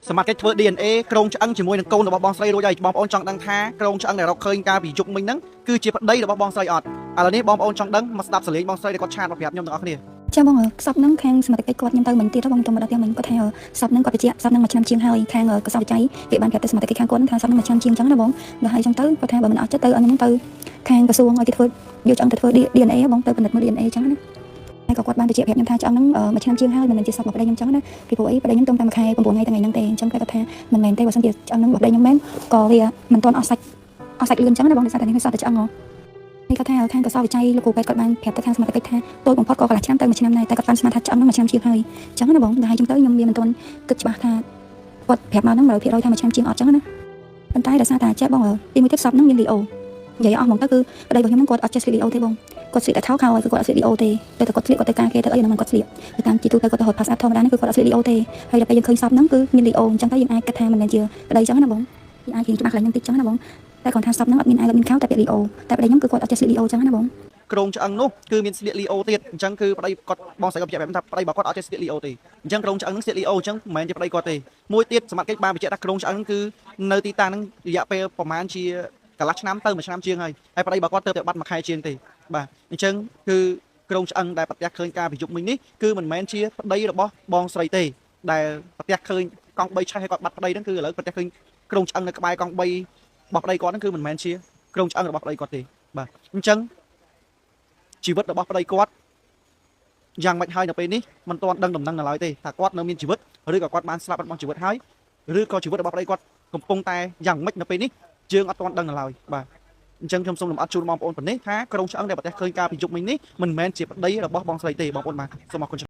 សមត្ថកិច្ចធ្វើ DNA ក្រងឆ្អឹងជាមួយនឹងកូនរបស់បងស្រីរួចហើយបងប្អូនចង់ដឹងថាក្រងឆ្អឹងដែលរកឃើញកាលពីយប់មិញហ្នឹងគឺជាប្តីរបស់បងស្រីអត់ឥឡូវនេះបងប្អូនចង់ដឹងមកស្ដាប់សលេងបងស្រីដែលគាត់ chat មកប្រាប់ខ្ញុំទាំងអស់គ្នា។ ចាបងសពហ្នឹងខាងសមត្ថកិច្ចគាត់ខ្ញុំទៅមិញទៀតបងទៅមកដល់ផ្ទះមិញគាត់ថាសពហ្នឹងគាត់បញ្ជាក់សពហ្នឹងមួយឆ្នាំជាងហើយខាងកសលវិច័យគេបានប្រាប់ទៅសមត្ថកិច្ចខាងគាត់ហ្នឹងថាសពហ្នឹងមួយឆ្នាំជាងអញ្ចឹងណាបងដល់ហើយអញ្ចឹងទៅគាត់ថាបើមិនអស់ចិត្តទៅឲ្យខ្ញុំទៅខាងក្រសួងឲ្យគេធ្វើយកឆ្អឹងទៅធ្វើ DNA បងទៅពិនិត្យមើល DNA អញ្ចឹងណាហើយក៏គាត់បានបញ្ជាក់ប្រាប់ខ្ញុំថាឆ្អឹងហ្នឹងមួយឆ្នាំជាងហើយមិនមែនជាសពរបស់ប្តីខ្ញុំអញ្ចឹងណាពីព្រោះអីប្តីខ្ញុំទៅតែមួយខែ9ថ្ងៃថ្ងៃហ្នឹងទេអញ្ចឹងគាត់ថាមិនមែនទេបើសិនជាឆ្អឹងហ្នឹងរបស់ប្តីខ្ញុំមែនក៏វាមិនទាន់អស់សាច់អស់សាច់លឿនអញ្ចឹងណាបងដោយសារតែនេះគឺសពតែឆ្អឹងហ៎នេះគាត់ថាខាងកសលវិច័យលោកគ្រូពេទ្យគាត់បានប្រាប់ទៅខាងសមត្ថកិច្ចថាតូចបំផុតក៏កន្លះឆ្នាំទៅមួយឆ្នាំដែរតែគាត់បានស្មានថាឆ្អឹងហ្នឹងមួយឆ្នាំជាងហើយអញ្ចឹងណាបងដល់ហើយអញ្ចឹងទៅខ្ញុំមានមិនទាន់គិតច្បាស់ថាគាត់ប្រាប់មកហ្នឹង100%ថាមួយឆ្នាំជាងអត់អញ្ចឹងណាប៉ុន្តែដោយសារតែចេះបងទីមួយទៀតសពហ្នឹងមានលីអូនិយាយអស់ហ្មងទៅគឺប្តីរបស់ខ្ញុំហ្នឹងគាត់អត់ចេះស្លៀកលីអូទេបងគាត់ស្លៀកតែខោខោហើយគឺគាត់អត់ស្លៀកលីអូទេតែគាត់ស្លៀកគាត់ទៅការគេទៅអីហ្នឹងគាត់ស្លៀកទៅតាមជាទូទៅគាត់ទៅហត់ pass up ធម្មតាហ្នឹងគឺគាត់អត់ស្លៀកលីអូទេហើយដល់ពេលយើងឃើញសពហ្នឹងគឺមានលីអូអញ្ចឹងទៅយើងអាចគិតថាមិនមែនជាប្តីអញ្ចឹងណាបងយើងអាចរៀងច្បាស់កន្លែងហ្នឹងតិចអញ្ចឹងណាបងតែគាត់ថាសពហ្នឹងអត់មានអាវអត់មានខោតែពាក់លីអូតែប្តីខ្ញុំគឺគាត់អត់ចេះស្លៀកលីអូអញ្ចឹងណាបង ក្រងឆ្អឹងនោះគឺមានស្លៀកលីអូទៀតអញ្ចឹងគឺប្តីគាត់បងស្រីគាត់បញ្ជាក់ប្រាប់ថាប្តីរបស់គាត់អត់ចេះស្លៀកលីអូទេអញ្ចឹងក្រងឆ្អឹងហ្នឹងស្លៀកលីអូអញ្ចឹងមិនមែនជាប្តីគាត់ទេមួយទៀតសមត្ថកិច្ចបានបញ្ជាក់ថាក្រងឆ្អឹងហ្នឹងគឺនៅទីតាំងហ្នឹងរយៈពេលប្រហែលជាកន្លះឆ្នាំទៅមួយឆ្នាំជាងហើយហើយប្តីរបស់គាត់ទៅតែបាត់មួយខែជាងទេបាទអញ្ចឹងគឺក្រងឆ្អឹងដែលប្រទះឃើញការប្រយុទ្ធមិញនេះគឺមិនមែនជាប្តីរបស់បងស្រីទេដែលប្រទះឃើញកង់3ឆេះឲ្យគាត់បាត់ប្តីហ្នឹងគឺឥឡូវប្រទះឃើញក្រងឆ្អឹងនៅក្បែរកង់3របស់ប្តីគាត់ហ្នឹងគឺមិនមែនជាក្រងឆ្អឹងរបស់ប្តីគាត់ទេបាទអញ្ចឹង ជីវិតរបស់ប្តីគាត់យ៉ាងម៉េចហើយនៅពេលនេះមិនទាន់ដឹងដំណឹងនៅឡើយទេថាគាត់នៅមានជីវិតឬក៏គាត់បានស្លាប់បាត់បង់ជីវិតហើយឬក៏ជីវិតរបស់ប្តីគាត់កំពុងតែយ៉ាងម៉េចនៅពេលនេះយើងអត់ទាន់ដឹងនៅឡើយបាទអញ្ចឹងខ្ញុំសូមលម្អិតជូនបងប្អូនប៉ុណ្នេះថាក្រុងឆ្អឹងដែលប្រទះឃើញការពីយប់មិញនេះមិនមែនជាប្តីរបស់បងស្រីទេបងប្អូនបាទសូមអរគុណ។